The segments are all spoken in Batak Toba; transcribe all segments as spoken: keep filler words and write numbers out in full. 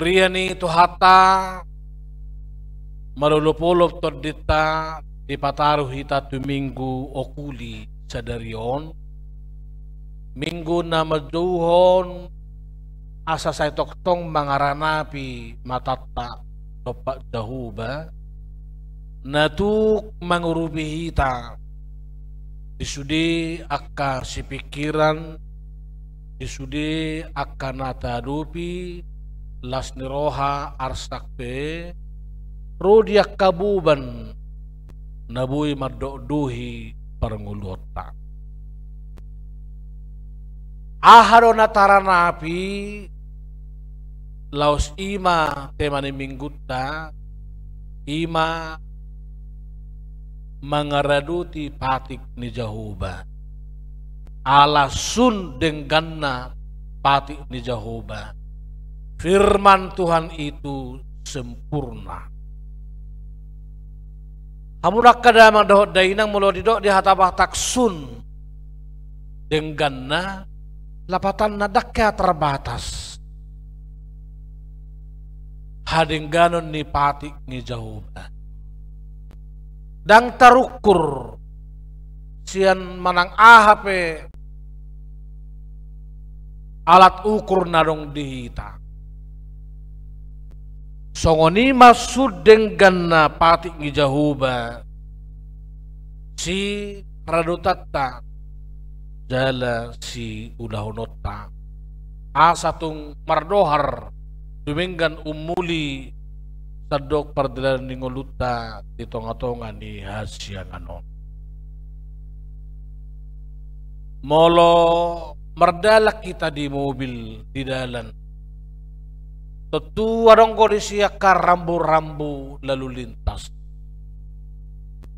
Huria ni Tuhanta, malolopolop tondinta dipataru hita tu Minggu Okuli sadari on, Minggu na manjouhon asa sai tongtong mangaranapi matanta dompak Jahowa, na tuk mangurupi hita di sude angka sipingkiran, di sude angka na taadopi, las ni roha, arsak pe, ro di angka boban na boi mandokdok parngoluonta. Aha do na taranapi, laos i ma tema ni Minggunta, i ma mangaradoti patik ni Jahowa. Ala sun dengganna patik ni Jahowa. Firman Tuhan itu sempurna. Hamu angka damang dohot dainang, molo didok di hata Batak sun dengganna, lapatanna ndang hea terbatas hadengganon ni patik ni Jahowa. Ndang tarukur sian manang aha pe alat ukur na adong di hita. Songon i ma sun dengganna patik ni Jahowa, siradotanta jala siulahononta, asa tung mardohar dumenggan umuli sandok pardalanan ni ngolunta di tongatonga ni hasiangan on. Molo mardalan hita di mobil di dalan, tontu adong do disi angka rambu-rambu lalu lintas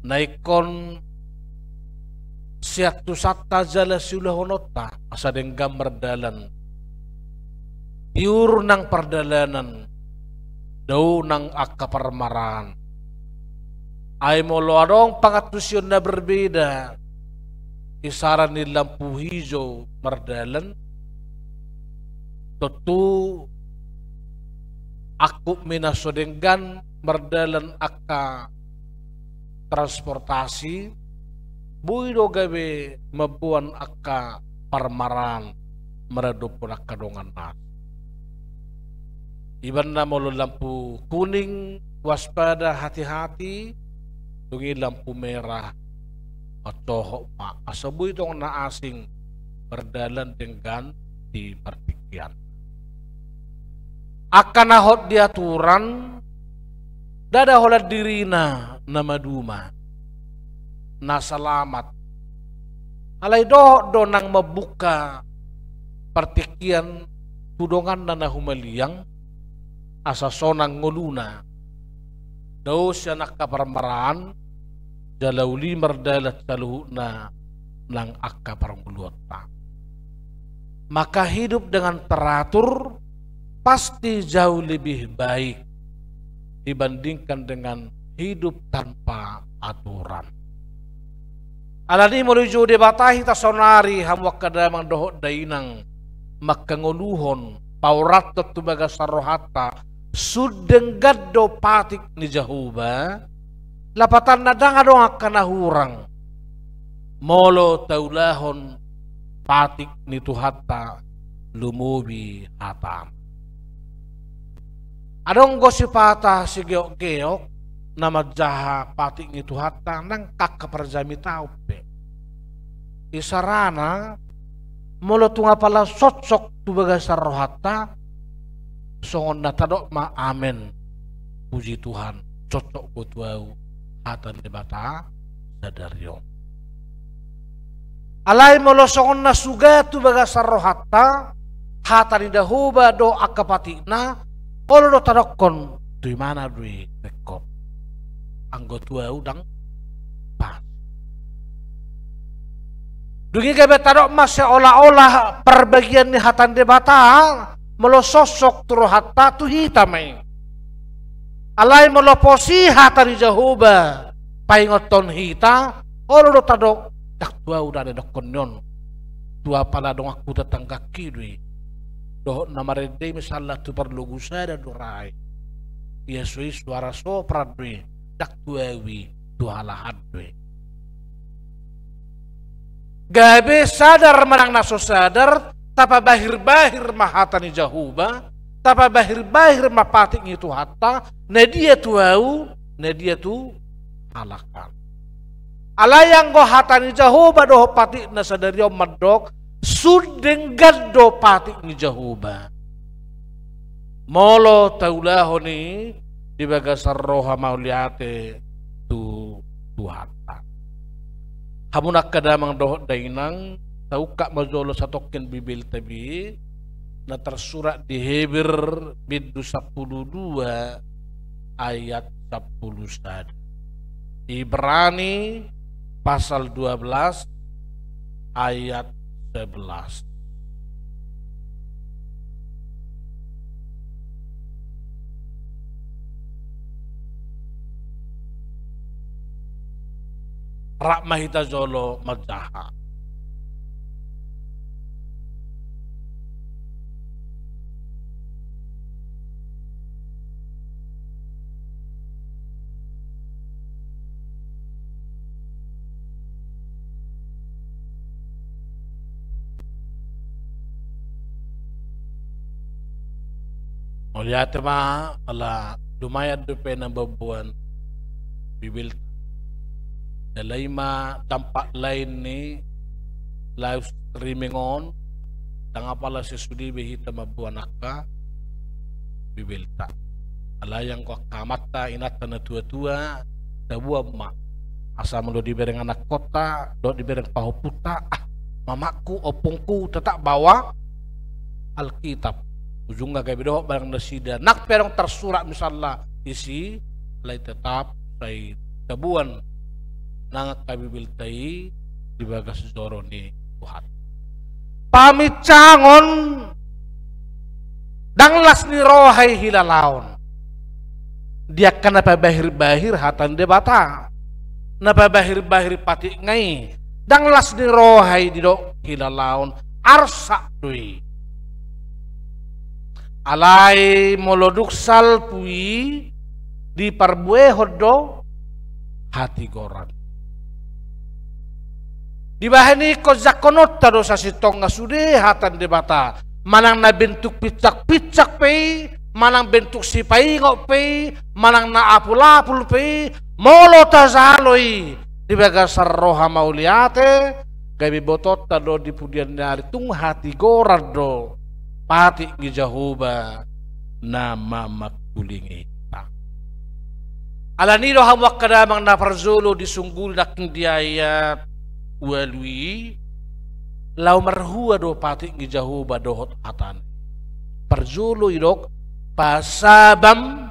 na ingkon siantusanta jala siulahononta asa denggan mardalan. Tiur nang pardalanan, dao nang angka parmaraan. Ai molo adong pangantusion na berbeda, isara ni lampu hijau mardalan, tontu angkup ma na so denggan mardalan angka transportasi, boi do gabe mamboan angka parmaraan maradophon angka dongan na asing. Ibaen na molo lampu kuning, waspada, hati-hati, dung i lampu merah, mansohot ma, asa boi dongan na asing mardalan denggan di partingkian. Angka na hot di aturan, ndada holan dirina na maduma, na salamat. Alai dohot do nang mambuka partingkian tu donganna na humaliang, asa sonang ngoluna, dao sian angka parmaraan, jala uli mardalan saluhutna nang angka parngoluonta. Maka hidup dengan teratur pasti jauh lebih baik dibandingkan dengan hidup tanpa aturan. Alani molo dijou Debata hita saonari, hamu angka damang dohot dainang, mangkangoluhon, paorathon tu bagasan rohanta sun denggan do patik ni Jahowa, lapatanna ndang adong angka na hurang molo taulahon patik ni Tuhanta lumobi hatana. Adong do sipata sigeokgeok na manjaha patik ni Tuhanta nang angka parjamitaon pe. Isarana, molo tung apala soksok tu bagasan rohanta, songon na tadok ma amen, puji Tuhan, soksok do tu ahu hata ni Debata sadari on. Alai molo songon na suga tu bagasan rohanta hata ni Jahowa dohot angka patikna, olo do tadokkon, tu imana do i ringkot, anggo tu ahu ndang pas. Dung i gabe tadok ma seolah-olah parbagian ni hata ni Debata, molo soksok tu rohanta, tu hita ma i. Alai molo pos i hata ni Jahowa paingothon hita, olo do tadok, ndang tu ahu do didokkon on, tu apala donganku, tetanggangki do i. dohot na marende i misalna tu parlogu sada do ra i. Ia so i suara sopran do i, ndang tu ahu i, tu halak an do i. Gabe sadar manang na so sadar, tapabahir-bahir ma hata ni Jahowa, tapabahir-bahir ma patik ni Tuhanta, na dia tu ahu, na dia tu halak an. Alai anggo hata ni Jahowa dohot patikna sadari on mandok, sun denggan do patik ni Jahowa. Molo taulahon i di bagasan roha mauliate tu Tuhanta. Hamu angka damang dohot dainang, taungkap ma jolo satongkin Bibelta be, na tarsurat di Heber bindu sampulu dua ayat sampulu sada. Ibrani pasal dua belas ayat sebelas. Rap ma hita jolo manjaha. Mauliate ma, ala lumayan dope na mamboan Bibelta. Alai ma dampak lain ni live streaming on, ndang apala sesude be hita mamboan angka Bibelta. Alai anggo angka amanta, inanta na tua-tua, taboan ma. Asa molo dibereng anakkonta, dohot dibereng pahompunta, ah, mamakku, ompungku, tetap bawa Alkitab. Ujungna gabe dohot barang nasida nang pe adong tarsurat misalna disi, alai tetap sai taboan nang angka Bibelta i di bagas joro ni Tuhan. Paminsangon, ndang las ni roha i hilalaon. Di angka na pabahir-bahir hata ni Debata, na pabahir-bahir patikna i, ndang las ni roha i didok hilalaon, arsak do i. Alai molo dung salpu i, diparbuehon do hatigoran. Dibahen i ingkon jangkononta do sasintongna sude hata ni Debata, manang na bentuk pincak-pincak pe i, manang bentuk sipaingot pe i, manang na apul-apul pe i, molo tajalo i di bagasan roha mauliate, gabe botoonta do di pudian ni ari tung hatigoran do patik ni Jahowa na mamangkulingi hita. Alani do hamu angka damang na parjolo disungguli nangkin di ayat ualu i, laho marhua do patik ni Jahowa dohot hatana. Parjolo didok, pasabam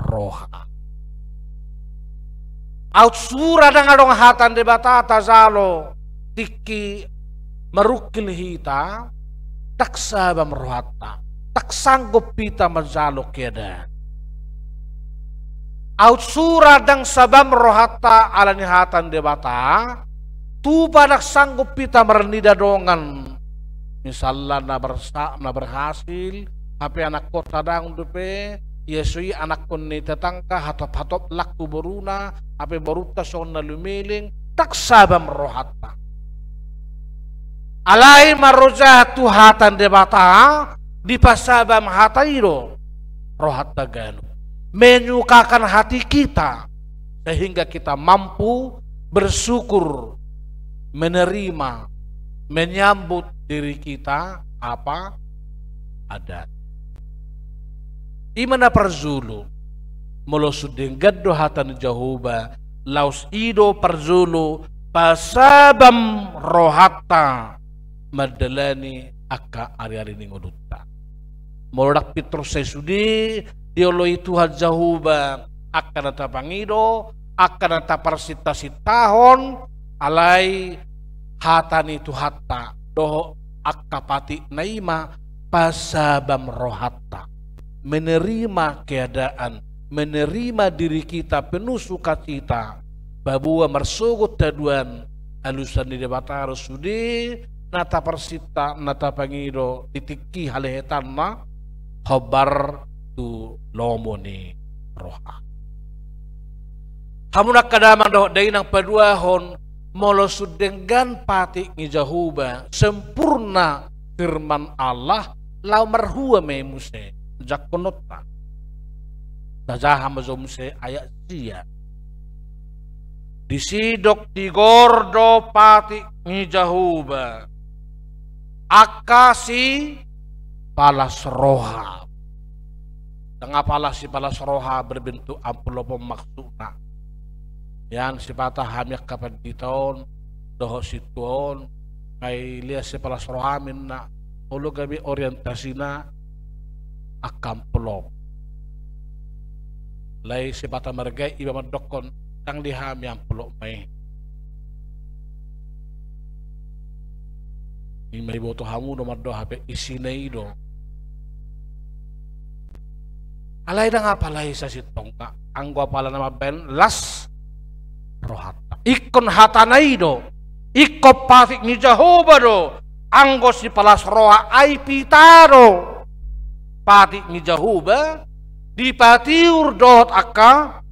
roha. Aut sura ndang adong hata ni Debata tajalo tingki marungkil hita, ndang sabam rohanta, ndang sanggup hita manjalo keadaan. Aut sura ndang sabam rohanta alani hata ni Debata, tupa ndang sanggup hita marnida dongan. Misalna na bersa-, na berhasil, hape anakkonta ndang dope, ia so i anakkon ni tetangga, hatop-hatop laku boruna, hape borunta songon na lumeleng, ndang sabam rohanta. Alai marrojahan tu hata ni Debata, dipasabam hata i do rohanta ganup. Menyukakan hati kita, sehingga kita mampu bersyukur, menerima, menyambut diri kita apa adanya. I ma na parjolo, molo sun denggan do hata ni Jahowa, laos i do parjolo pasabam rohanta mandalani angka ari-ari ni ngolunta. Molo ndang pintor sai sude dioloi Tuhan Jahowa angka na tapangido, angka na taparsinta-sintahon, alai hata ni Tuhanta dohot angka patikna i ma pasabam rohanta, menerima keadaan, menerima diri kita penuh sukacita, paboa marsogot haduan alusan ni Debata do sude na taparsinta, na tapangido di tingki halehetanna, hombar tu lomo ni roha. Hamu angka damang dohot dainang, paduahon, molo sun denggan patik ni Jahowa, sempurna firman Allah, laho marhua ma i muse, jangkononta. Tajaha ma jo muse ayat sia. Disidok digor do patik ni Jahowa angka sipalas roha. Ndang apala sipalas roha berbentuk amplop on maksudna. Ian sipata hami angka pandita on dohot sintua on, ai lea sipalas roha ninna, olo gabe orientasina angka amplop. Alai sipata marga iba mandokkon, ndang di hami amplop ma i. Ima iboto hamu do mando hape isina i do. Alai ndang apala i sasintongna, anggo apala na mambaen las rohanta. Ingkon hatana i do, ingkon patik ni Jahowa do, anggo sipalas roha ai pita do patik ni Jahowa dipatiur dohot angka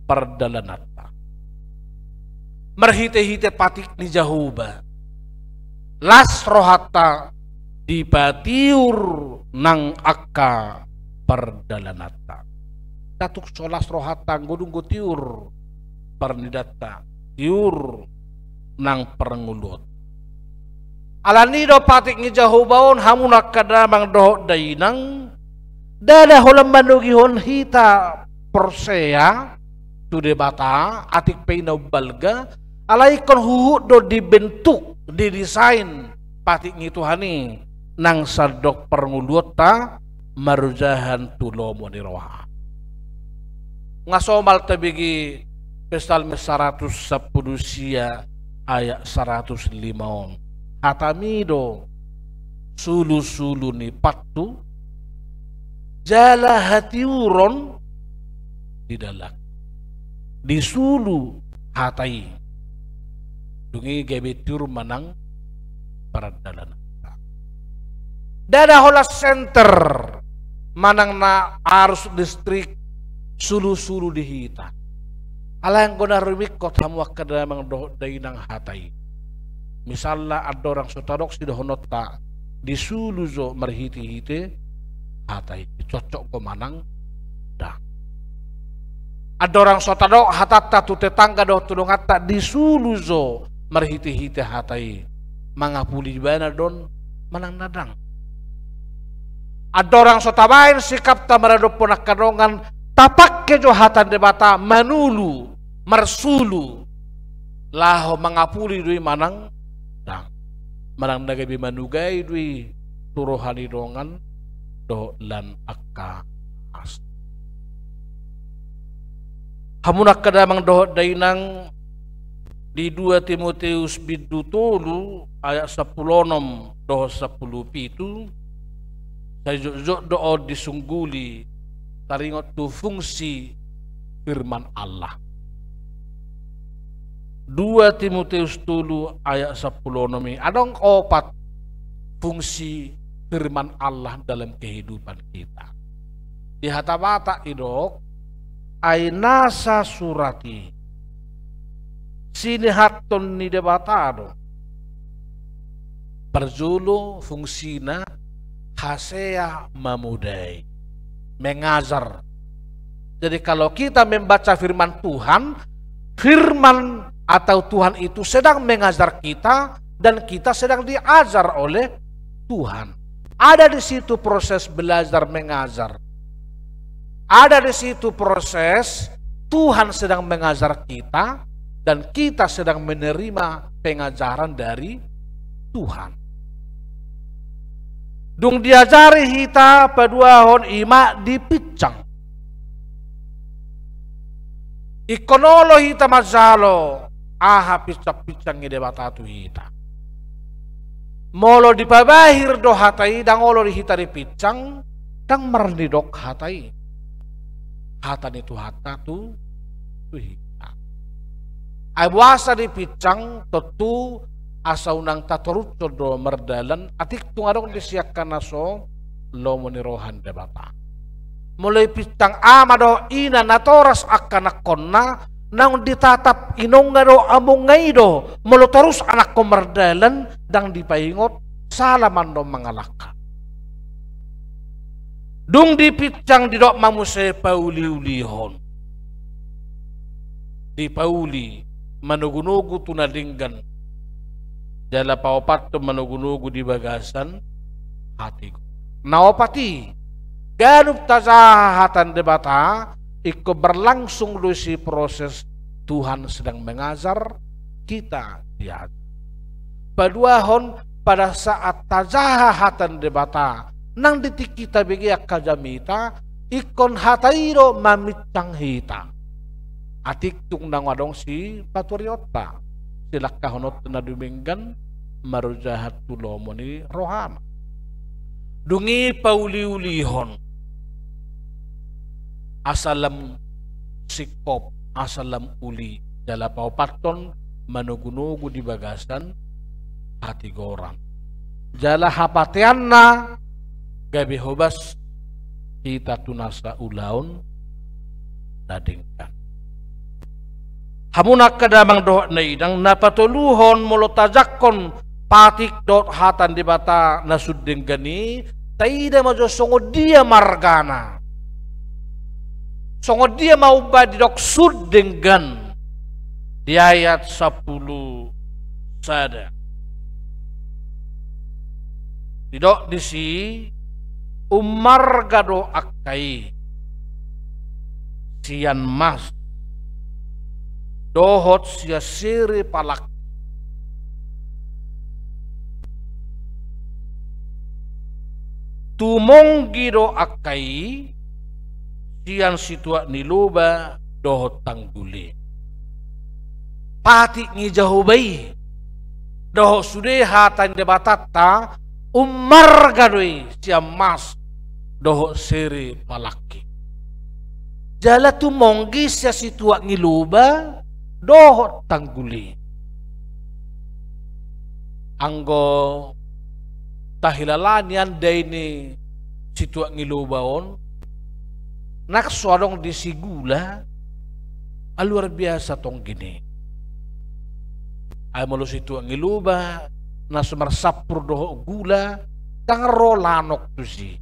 pardalananta. Marhitehite patik ni Jahowa las rohanta dipatiur nang angka pardalananta. Ndang tung so las rohanta anggo dung do tiur parnidanta, tiur nang parngoluon. Alani do patik ni Jahowa on, hamu angka damang dohot dainang, ndada holan manogihon hita porsea tu Debata, atik pe i na umbalga, alai ingkon huhut do dibentuk, didesain patik ni Tuhan i nang sandok parngoluonta marojahan tu lomo ni roha. Nga somal tabege Psalmen saratus sampulu sia ayat saratus lima on. Hatami do sulusulu ni pathu, jala hatiuron di dalan. Disulu hata i. Dung i gabe tiur manang pardalananta. Ndada holan senter manang na arus listrik sulusulu di hita. Alai anggo na rumingkot hamu angka damang dohot dainang hata i. Misalna andorang so tadok sidohononta disulu jo marhitehite hata i, cocok do manang ndang. Andorang so tadok hatanta tu tetangga dohot tu donganta disulu jo marhitehite hata i, mangapuli ibana do on manang na ndang. Andorang so tabaen sikapta maradophon angka dongan, tapangke jo hata ni Debata manulu, marsulu, laho mangapuli do i manang ndang. Manang na gabe manugai do i tu roha ni dongan dohot lan angka asa. Hamu angka damang dohot dainang, di dua Timoteus bindu tolu ayat sampulu onom dohot sampulu pitu, sai jotjot do on disungguli taringot tu fungsi firman Allah. Dua Timoteus tolu ayat sampulu onom i, adong opat fungsi firman Allah dalam kehidupan kita. Di hata Batak didok, ai nasa surat i sinihathon ni Debata do. Parjolo fungsina hasea mamodai, mengajar. Jadi kalau kita membaca firman Tuhan, firman atau Tuhan itu sedang mengajar kita dan kita sedang diajar oleh Tuhan. Ada di situ proses belajar mengajar. Ada di situ proses Tuhan sedang mengajar kita dan kita sedang menerima pengajaran dari Tuhan. Dung diajari hita paduahon i ma di pinsang. Ingkon olo hita manjalo aha pinsangpinsang ni Debata tu hita. Molo dipabahir do hata i, ndang olo di hita dipinsang, ndang marnidok hata i. Hata ni Tuhanta tu, tu hita. Ai boasa dipinsang, tontu asa unang tatorushon do mardalan, atik tung adong disi angka na so lomo ni roha ni Debata. Molo i pinsang ama dohot ina natoras angka anakkonna, naung ditatap inongna dohot amongna i do, molo torus anakkon mardalan, ndang dipaingot, sala ma annon mangalangka. Dung dipinsang didok ma muse pauliulihon. Dipauli manogunogu tu na denggan. Jala paopathon manogunogu di bagasan hatigoran. Na opat i, ganup tajaha hata ni Debata, ingkon berlangsung do disi proses Tuhan sedang mengajar, kita diajar. Paduahon, pada saat tajaha hata ni Debata, nang di tingki tabege angka jamita, ingkon hata i do maminsang hita. Atik tung naung adong sipaturionta, silangkahononta na dumenggan, marjaha tu lomo ni rohana. Dung i pauliulihon. Asa lam singkop, asa lam uli, jala paopathon manogunogu di bagasan hatigoran. Jala hapateanna gabe hobas hita tu nasa ulaon na denggan. Hamu angka damang dohot na inang, na patoluhon molo tajangkon patik dohot hata ni Debata na sun denggan i, taida ma jo songon dia margana. Songon dia ma umbahen didok sun denggan di ayat sampulu sada. Didok disi, ummarga do angka i sian mas dohot sian sere palak. Tumonggi do angka i sian situak ni loba dohot tanggul i. Patik ni Jahowa i dohot sude hata ni Debatanta, ummarga do i sian mas dohot sere palak i. Jala tumonggi sian situak ni loba dohot tanggul i. Anggo tahilala nian dai ni situak ni loba on, nang so adong disi gula, ah, luar biasa tonggina i. Ai molo situak ni loba na so marsampur dohot gula, ndang ro lanok tusi.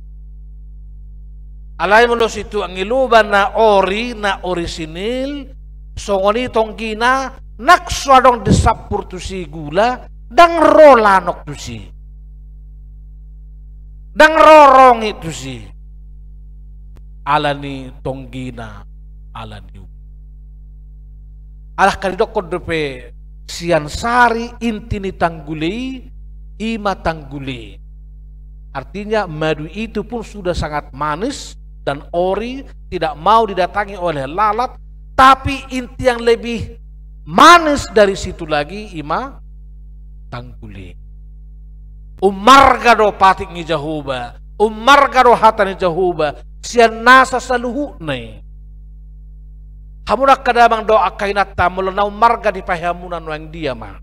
Alai molo situak ni loba na ori, na orisinil, songon i tonggina, nang so adong disampur tusi gula, ndang ro lanok tusi. Ndang ro rongi tusi. Ala ni tonggina, ala ni uli. Alai angka didokkon dope sian sari inti ni tanggul i, i ma tanggul i. Artinya madu itu pun sudah sangat manis dan ori, tidak mau didatangi oleh lalat, tapi inti yang lebih manis dari situ lagi i ma tanggul i. Ummarga do patik ni Jahowa, ummarga do hata ni Jahowa sian nasa saluhutna i. Hamu angka damang dohot angka inanta, molo na ummarga di paheamuna nuaeng dia ma?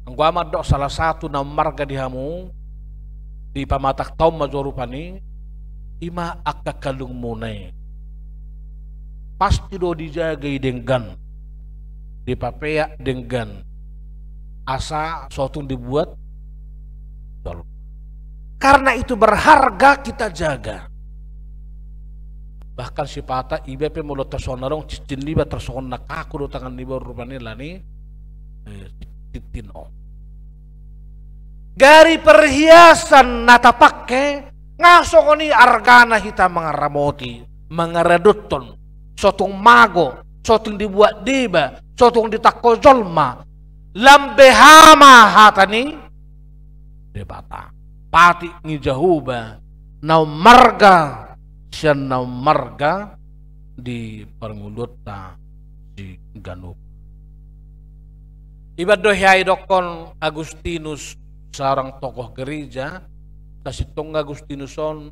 Anggo au mandok salah satu na ummarga di hamu di pamatangta on ma jo rupani, i ma angka kalungmuna i. Pasti do dijaga i denggan, dipapeak denggan, asa so tung dibuat jolma. Karena itu berharga, kita jaga. Bahkan sipata iba pe molo tarsongon adong cincin niba, tarsongon na kaku do tangan niba rupani alani, eh, tintin on. Gari perhiasan na tapangke, nga songon i argana hita mangaramoti, mangaradothon, so tung mago, so tung dibuat deba, so tung ditangko jolma. Lam beha ma hata ni Debata. Patik ni Jahowa na ummarga sian na ummarga di parngoluonta siganup. Iba do hea didokkon Agustinus, seorang tokoh gereja, sasintongna Agustinus on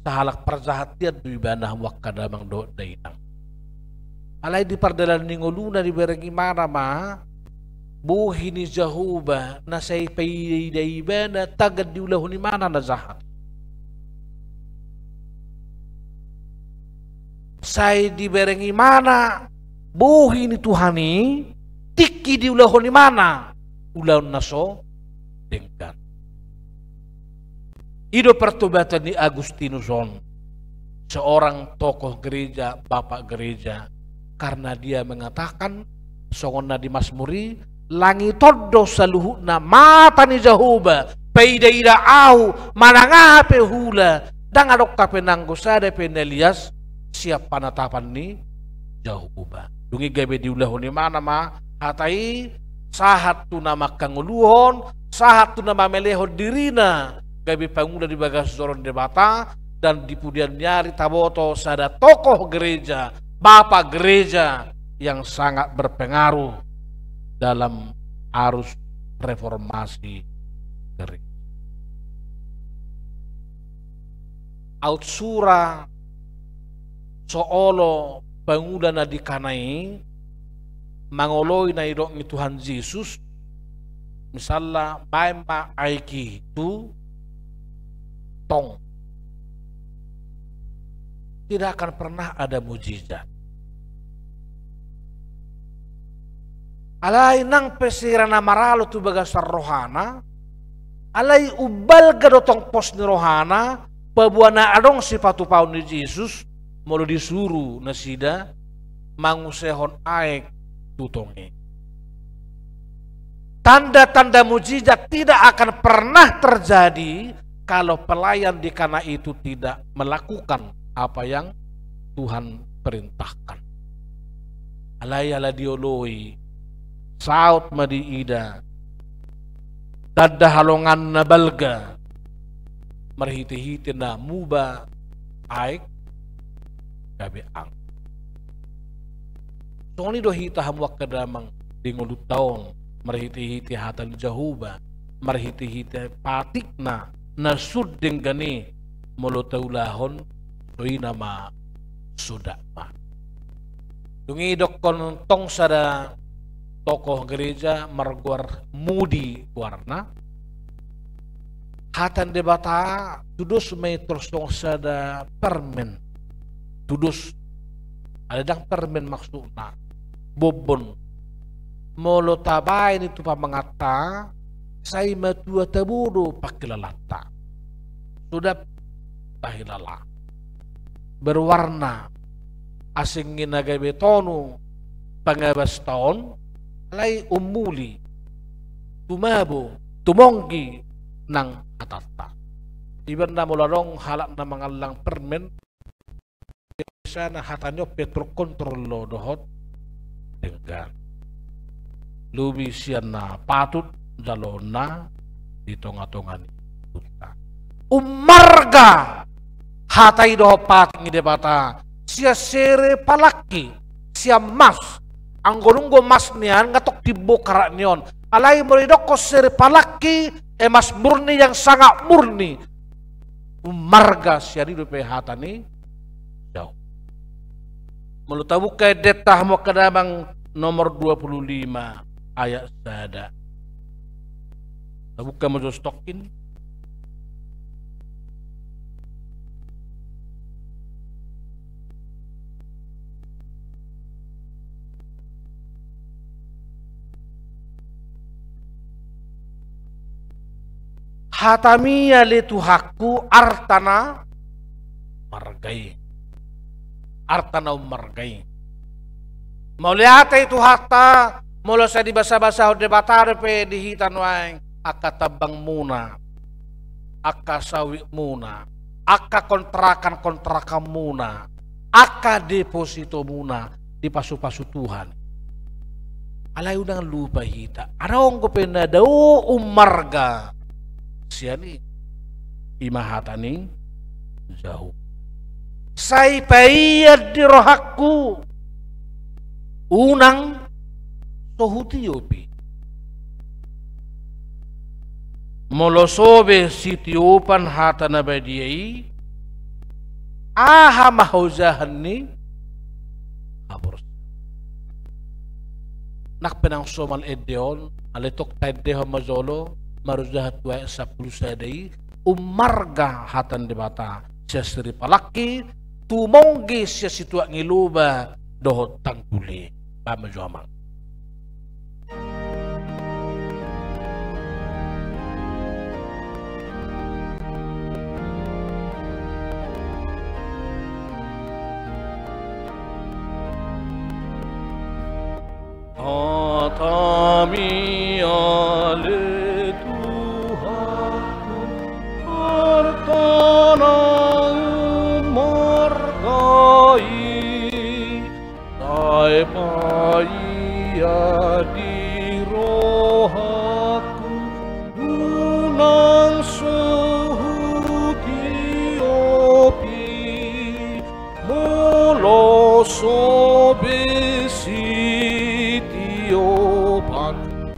sahalak parjahatian do ibana, hamu angka damang dohot dainang. Alai di pardalanan ni ngoluna dibereng ibana ma bohi ni Jahowa na sai paida-ida ibana tagan diulahon imana na jahat. Sai dibereng imana bohi ni Tuhan i tingki diulahon imana ulaon na so denggan. I do pertobatan ni Agustinus on, seorang tokoh gereja, bapak gereja, karena dia mengatakan, songon na di Masmur i, langit on do saluhutna mata ni Jahowa, paida-ida ahu, manang aha pe huula, ndang adong hape nanggo sada pe na lias sian panatapan ni Jahowa. Dung i gabe diulahon imana ma hata i, sahat tu na manghangoluhon, sahat tu na mamelehon dirina gabe pangula di bagas joro ni Debata, dan di pudian ni ari taboto sada tokoh gereja, bapak gereja yang sangat berpengaruh dalam arus reformasi gereja. Aut sura so olo pangula na di Kana i mangoloi na nidok ni Tuhan Jesus, misalna, baen ma aek i tu tong. Tidak akan pernah ada mujizat. Alai nang pe sira na maralo tu bagasan rohana, alai umbalga do tong pos ni rohana, paboa na adong sipatupaon ni Jesus, molo disuru nasida mangusehon aek tu tong i. Tanda-tanda mujizat tidak akan pernah terjadi kalau pelayan di Kana itu tidak melakukan apa yang Tuhan perintahkan. Alai ala dioloi, saut ma diida tanda halonganna balga, marhite-hite na muba aek gabe anggur. Songon i do hita hamu angka damang di ngolunta on, marhite-hite hata ni Jahowa, marhite-hite patikna na sun denggan i, molo taulahon, songon i nama suda ma. Dung i dokkon tong sada tokoh gereja margoar Moody goarna. Hata ni Debata tudos ma i tor songon sada permen. Tudos, alai ndang permen maksudna, bonbon. Molo tabaen i tu pamanganta, sai matua tabo do pangkilalanta. Suda tahilala. Berwarna, asing i na gabe tonu pangabasta on, alai ummuli, tumabo, tumonggi nang hatanta. Ibaen na molo adong halak na mangallang permen, biasana hata ni on pe terkontrol do dohot denggan. Lobi sian na patut jaloonna di tonga-tonga ni ngolunta. Ummarga hata i dohot patik ni Debata, sian sere palangki, sian mas, anggo nungnga mas nian nga tong timbo karat ni on. Alai molo didokkon sere palangki, emas murni yang sangat murni. Ummarga sian i dope hata ni Jahowa. Molo tabuka endenta hamu angka damang nomor dua puluh lima ayat sada. Tabuka ma jo stokkin. Hatami ale Tuhanku, arta na marga i. Arta na ummarga i. Mauliate i Tuhanta, molo sai dibasabasahon Debata dope di hita nuaeng angka tambangmuna, angka sawitmuna, angka kontrakan-kontrakanmuna, angka depositomuna dipasupasu Tuhan. Alai unang lupa hita, adong dope na dao ummarga sian i, i ma hata ni Jahowa. Sai paian di rohangku, unang so hutiop i. Molo so be sitiopan hata na badia i, aha ma hojahan ni haporseaon? Nang pe naung somal ende on, alai tong taendehon ma jolo, marujung tu ayat sampulu sada i, ummarga hata ni Debata, sian siripalangki, tumonggi sian situak ni loba, dohot tanggul i. Bahen ma jo amang. Hatami ale Tuhanku, artana ummarga i, sai paia di rohangku, unang so hutiopi, molo so be sitiopan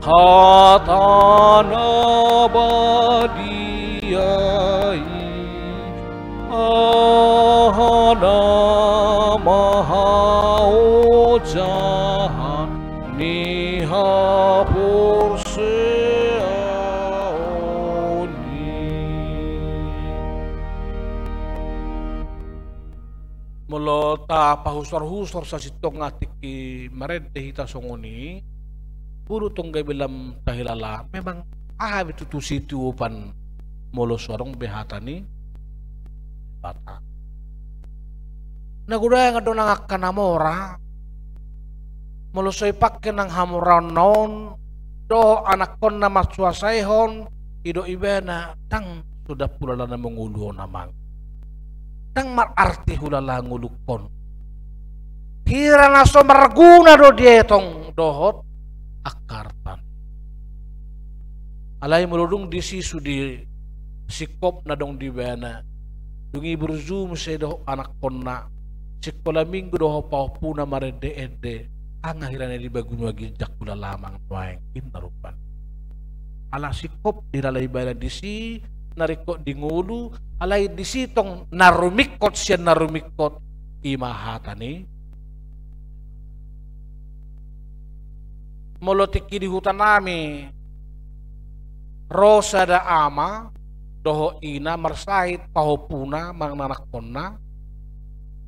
hata na badia i. Aha nama haojahan ni haporseaon i. Molo tapahusorhusor sasintongna tingki marende hita songon i, boru tong gabe lam tahilala, memang aha be tutu sitiopan molo so adong be hata ni Debata. Na godang do nang angka na mora, molo so ipangke nang hamoraonna on, dohot anakkonna mansuasaihon, i do ibana ndang so dapot hulala na mangolu on amang. Ndang mararti hulala ngolungkon. Hira na so marguna do dia i tong dohot angka artana. Alai molo dung disi sude singkop na adong di ibana, dung i burju muse dohot anakkonna, singkola minggu dohot pahompuna marendeende, ndang hira na dibagu nuaeng ginjang hulala amang nuaeng, inna rupani. Ala singkop dihilala ibana disi, na ringkot di ngolu, alai disi tong na rumingkot sian na rumingkot, i ma hata ni. Molo tingki di hutanami, ro sada ama dohot ina marsahit pahompuna manang anakkonna,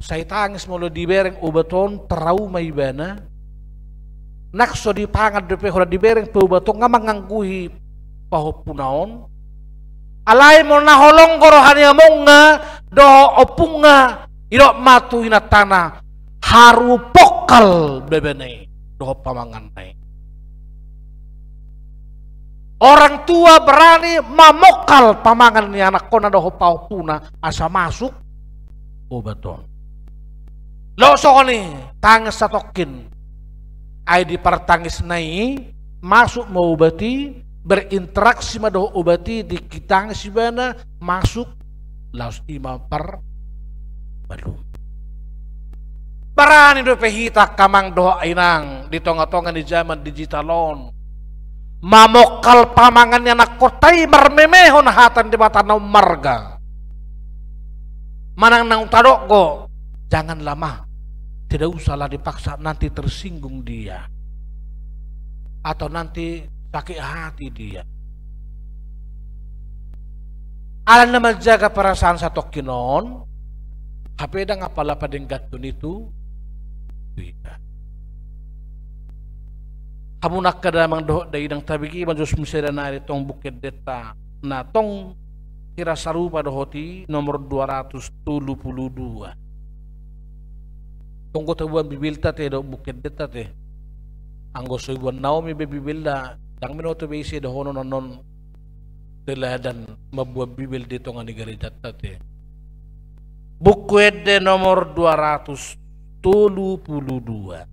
sai tangis molo dibereng obat on, trauma ibana, nang so dipangan dope holan dibereng pe obat on nga mangangguhi pahompuna on. Alai molo na holong do roha ni amongna dohot ompungna, didok ma tu inantana, haru pongkal bebena i dohot pamanganna i. Orang tua berani mamongkal pamangan ni anakkonna dohot pahompuna asa masuk obat on. Lo songon i, tangis satongkin. Ai di partangisna i, masuk ma obat i, berinteraksi ma dohot obat i, tingki tangis ibana, masuk, laos i ma parmalum. Barani dope hita angka amang dohot inang di tongatonga ni jaman digital on, mamongkal pamangan ni anakkonta i marmemehon hata ni Debata na ummarga. Manang naung tadok do, janganlah ma, tidak usahlah dipaksa, nanti tersinggung dia, atau nanti sakit hati dia. Ala na manjaga perasaan satongkin on, hape ndang apala padengganhon i tu hita. Hamu angka damang dohot dainang, tabege ma jo muse da nari tong buku endenta na tong hira sarupa dohot i, nomor dua ratus tolu pulu dua. Tong do taboan Bibelta te dohot buku endenta te. Anggo so iboan Naomi be Bibelna, ndang binoto be ise dohonon annon teladan mamboan Bibel di tonga ni garejanta te. Buku Ende nomor dua ratus tolu pulu dua.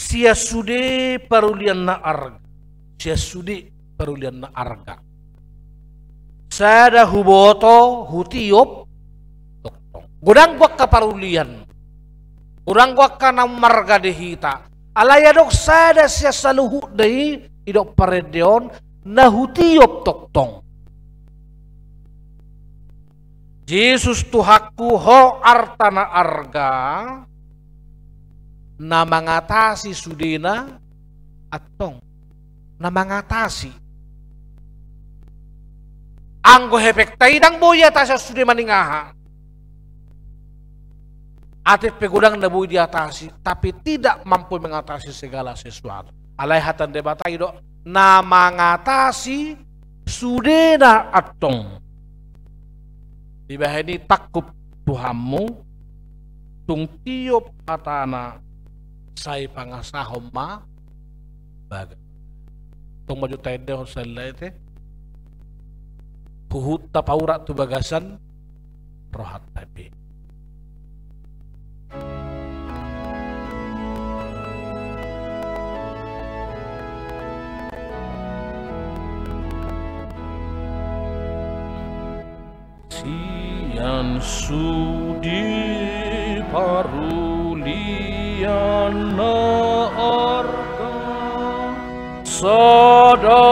Sian sude parulian na arga. Sian sude parulian na arga. Sada huboto, hutiop, tongtong. Godang do angka parulian. Godang do angka na marga di hita. Alai adong sada sian saluhutna i, didok parendeon, na hutiop tongtong. Jesus Tuhanku, Ho arta na arga, na mangatasi sudena antong. Na mangatasi. Anggo hepengta i ndang boi diatasi sude manang aha. Atik pe godang na boi diatasi, tapi tidak mampu mengatasi segala sesuatu. Alai hata ni Debata i do na mangatasi sudena antong. Dibahen i tangkup Tuhanmu, tung tiop hatana sai pangasahon ma bagas. Tong maju taendehon selae te. Huhut tapaurat tu bagasan rohanta pe. Sian sude parulian na arga, sada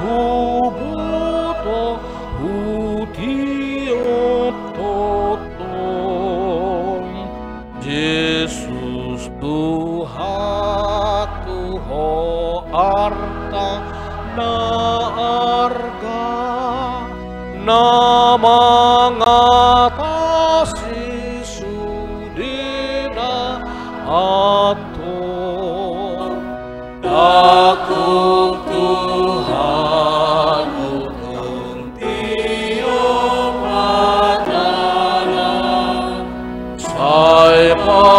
huboto hutiop tongtong. Jesus Tuhanku, Ho arta na arga, na mangatasi sudena antong. Tangkup Tuhanmu, tung tiop hatana sai pa